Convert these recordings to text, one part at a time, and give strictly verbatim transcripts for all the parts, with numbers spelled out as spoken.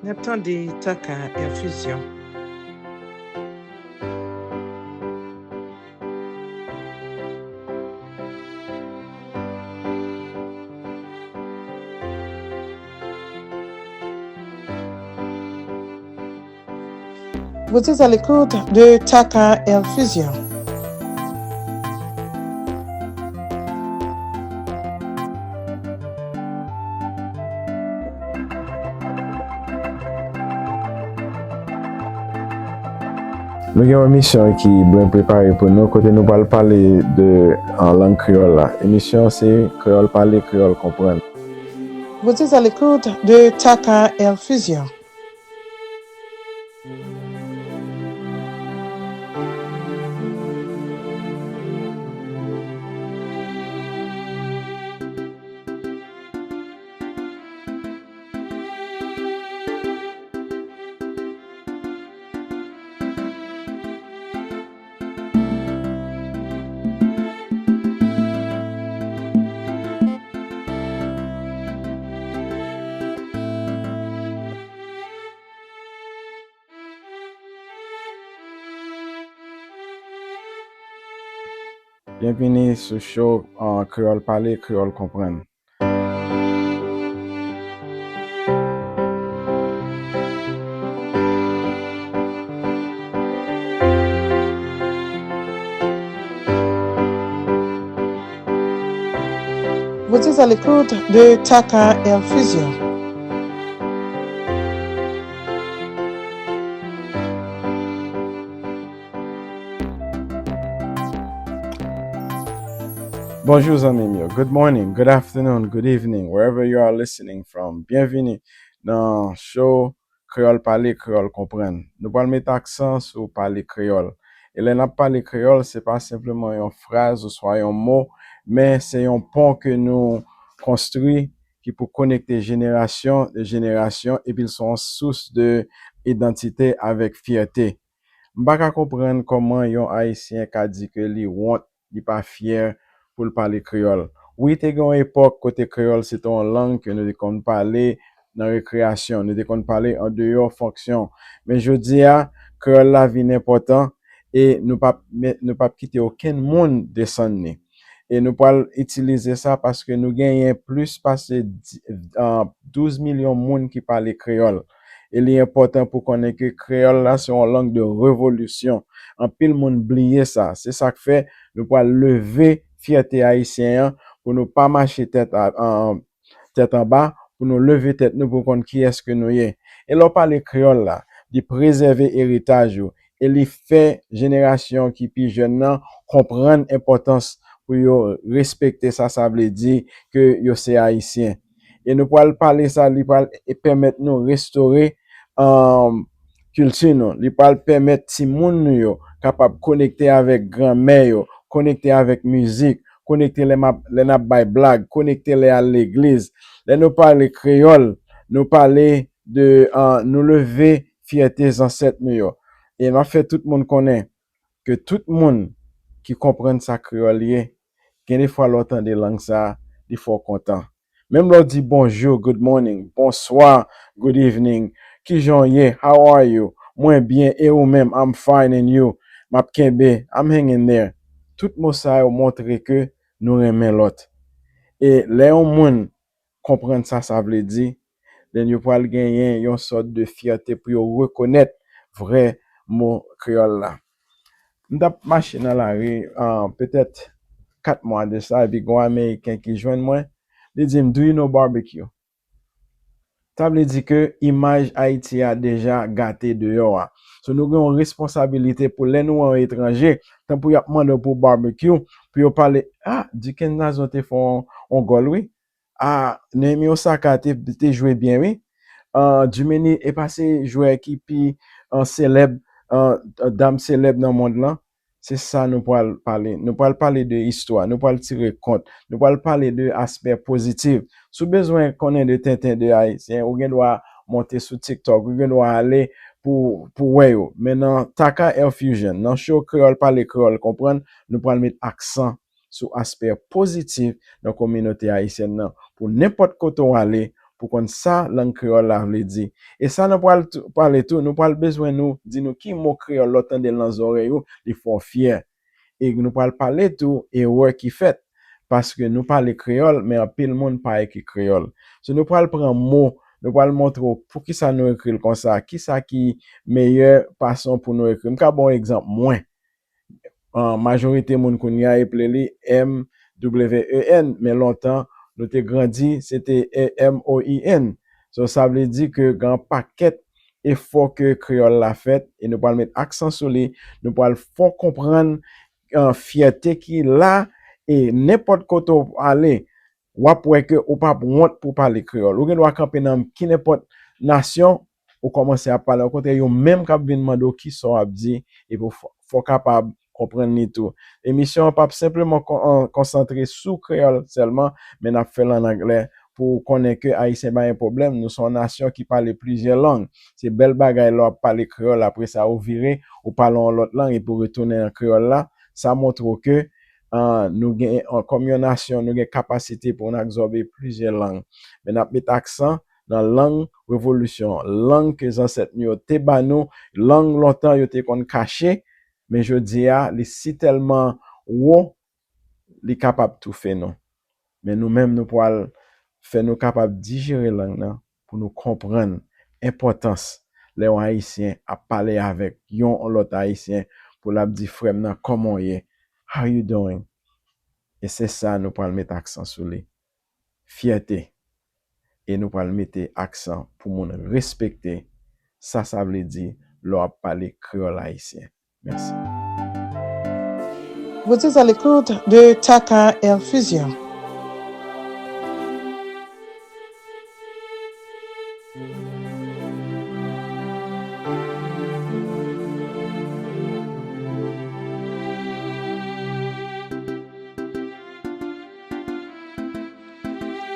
N ap tande Taka Infusion. Vous êtes à l'écoute de Taka Infusion. Nou gen yon emisyon ki byen prepare pou nou, kote nou pral pale de an lang kreyòl la. Emisyon se Kreyòl pale, kreyòl konprann. Vous êtes à l'écoute de Taka Infusion. Byenvini sou show uh, Kreyòl Pale, Kreyòl Konprann. Vous êtes à l'écoute de Taka Infusion. Bonjou zanmi m yo. Good morning, good afternoon, good evening, wherever you are listening from. Byenvini nan show Kreyòl Pale, Kreyòl Konprann. Nou pral met aksan sou pale kreyòl. E lè n ap pale kreyòl, se pa senpleman yon fraz oswa yon mo, men se yon pon ke nou konstwi ki pou konekte jenerasyon de jenerasyon, epi l se yon sous de idantite avèk fyète. M pa ka konprann kòman yon Ayisyen ka di ke li wont, li pa fyè pou l pale kreyòl. Wi, te gen yon epòk kote kreyòl se te yon lang ke nou te konn pale nan rekreyasyon, nou te konn pale andeyò fonksyon. Men jodi a, kreyòl la vin enpòtan e nou p ap nou p ap kite okenn moun desann li. E nou pral itilize sa paske nou genyen plis pase douz milyon moun ki pale kreyòl. E li enpòtan pou konnen ke kreyòl la se yon lang de revolisyon. Anpil moun bliye sa. Se sa k fè nou pral leve fyète ayisyen an pou nou pa mache tèt a, tèt anba, pou nou leve tèt nou pou konn kiyès ke nou ye. E lè w pale kreyòl la, li prezève eritaj ou e li fè jenerasyon ki pi jèn nan konprann enpòtans pou yo respekte sa sa vle di ke yo se Ayisyen. E nou pral pale sa, li pral pèmèt nou restore kilti nou. Li pral pèmèt timoun nou yo kapab konekte avèk granmè yo, konekte avèk mizik, konekte lè n ap bay blag, konekte lè al legliz. Lè nou pale kreyòl, nou pale de, nou leve fyète zansèt nou yo. E m ap fè tout moun konnen ke tout moun ki konprann sa kreyòl ye, gen de fwa lè w tande lang sa a, li fè w kontan. Menm lè w di bonjou, good morning, bonswa, good evening, kijan w ye, how are you, mwen byen, e ou menm, I'm fine and you, m ap kenbe, I'm hanging there. Tout mo sa yo montre ke nou renmen lòt. E lè yon moun konprann sa sa vle di, then yo pral genyen yon sòt de fyète pou yo rekonèt vrè mo kreyòl la. M t ap mache nan lari, petèt kat mwa de sa, epi gen yon Ameriken ki jwenn mwen, li di m, "Do you know barbecue?" Sa vle di ke imaj Ayiti a deja gate deyò a. So nou gen yon responsabilite pou lè nou wè yon etranje, tanpri y ap mande w pou barbecue, pou yo pale, "Ah, Duckens Nazon te fè yon gòl wi. Ah, Nehemie Osaka te, te jwe byen wi. Ah, Dumeni e pa se jwè ki pi selèb, dam selèb nan mond lan." Se sa nou pral pale. Nou pral pale de istwa, nou pral tire kont, nou pral pale de aspè pozitif. Si w bezwen konnen de tenten de Ayisyen, ou gen dwa monte sou TikTok, ou gen dwa ale pou, pou wè yo. Men nan Taka Air Fusion, nan show Kreyòl Pale Kreyòl Konprann, nou pral met aksan sou aspè pozitif nan kominote ayisyèn nan. Pou nenpòt kote w ale, pou konn sa lang kreyòl la vle di. E sa nou pral tou, pale tou, nou pral bezwen nou di nou ki mo kreyòl lè w tande l nan zòrèy ou, li fè w fyè. E nou pral pale tou erè ki fèt, paske nou pale kreyòl, men anpil moun pa ekri kreyòl. So, nou pral pran mo, nou pral montre w poukisa nou ekri l konsa, kisa ki meyè fason pou nou ekri. M ka ba w egzanp, mwen. An, majorite moun kounye a eple li M W E N, men lontan, nou te grandi, se te M O I N. So, sa vle di ke gen yon pakèt efò ke kreyòl la fèt, e nou pral met aksan sou li, nou pral fè w konprann, an, fyète ki la, e nenpòt kote w ale, w ap wè ke ou p ap wont pou w pale kreyòl. Ou gen dwa kanpe nan ki nenpòt nasyon, ou kòmanse ap pale, okontrè, yo menm k ap vin mande w kisa w ap di, epi w fò, fò w kapab konprann li tou. Emisyon an p ap senpleman kon-, an, konsantre sou kreyòl sèlman, men n ap fè l ann anglè pou w konnen ke Ayisyen pa gen pwoblèm, nou se yon nasyon ki pale plizyè lang. Se bèl bagay lè w ap pale kreyòl, apre sa ou vire, ou pale yon lòt lang epi w retounen nan kreyòl la. Sa montre w ke, an, nou gen, an, kòm yon nasyon, nou gen kapasite pou n absòbe plizyè lang. Men n ap met aksan nan lang revolisyon, lang ke zansèt nou yo te ba nou, lang lontan yo te konn kache, men jodi a, li si tèlman wo, li kapab toufe nou. Men nou menm, nou pral fè nou kapab dijere lang nan pou nou konprann enpòtans lè yon Ayisyen ap pale avèk yon lòt Ayisyen pou l ap di, "Frè m nan, kòman w ye? How you doing?" E se sa nou pral met aksan sou li. Fyète. E nou pral mete aksan pou moun respekte sa sa vle di lè w ap pale kreyòl ayisyen. Mèsi. Vous êtes à l'écoute de Taka Air Fusion.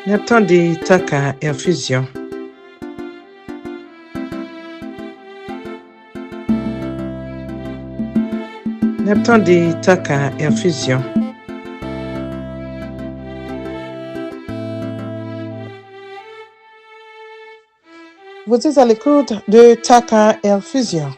N ap tande Taka Air Fusion. N ap tande Taka Air Fusion. Vous êtes à l'écoute de Taka Air Fusion.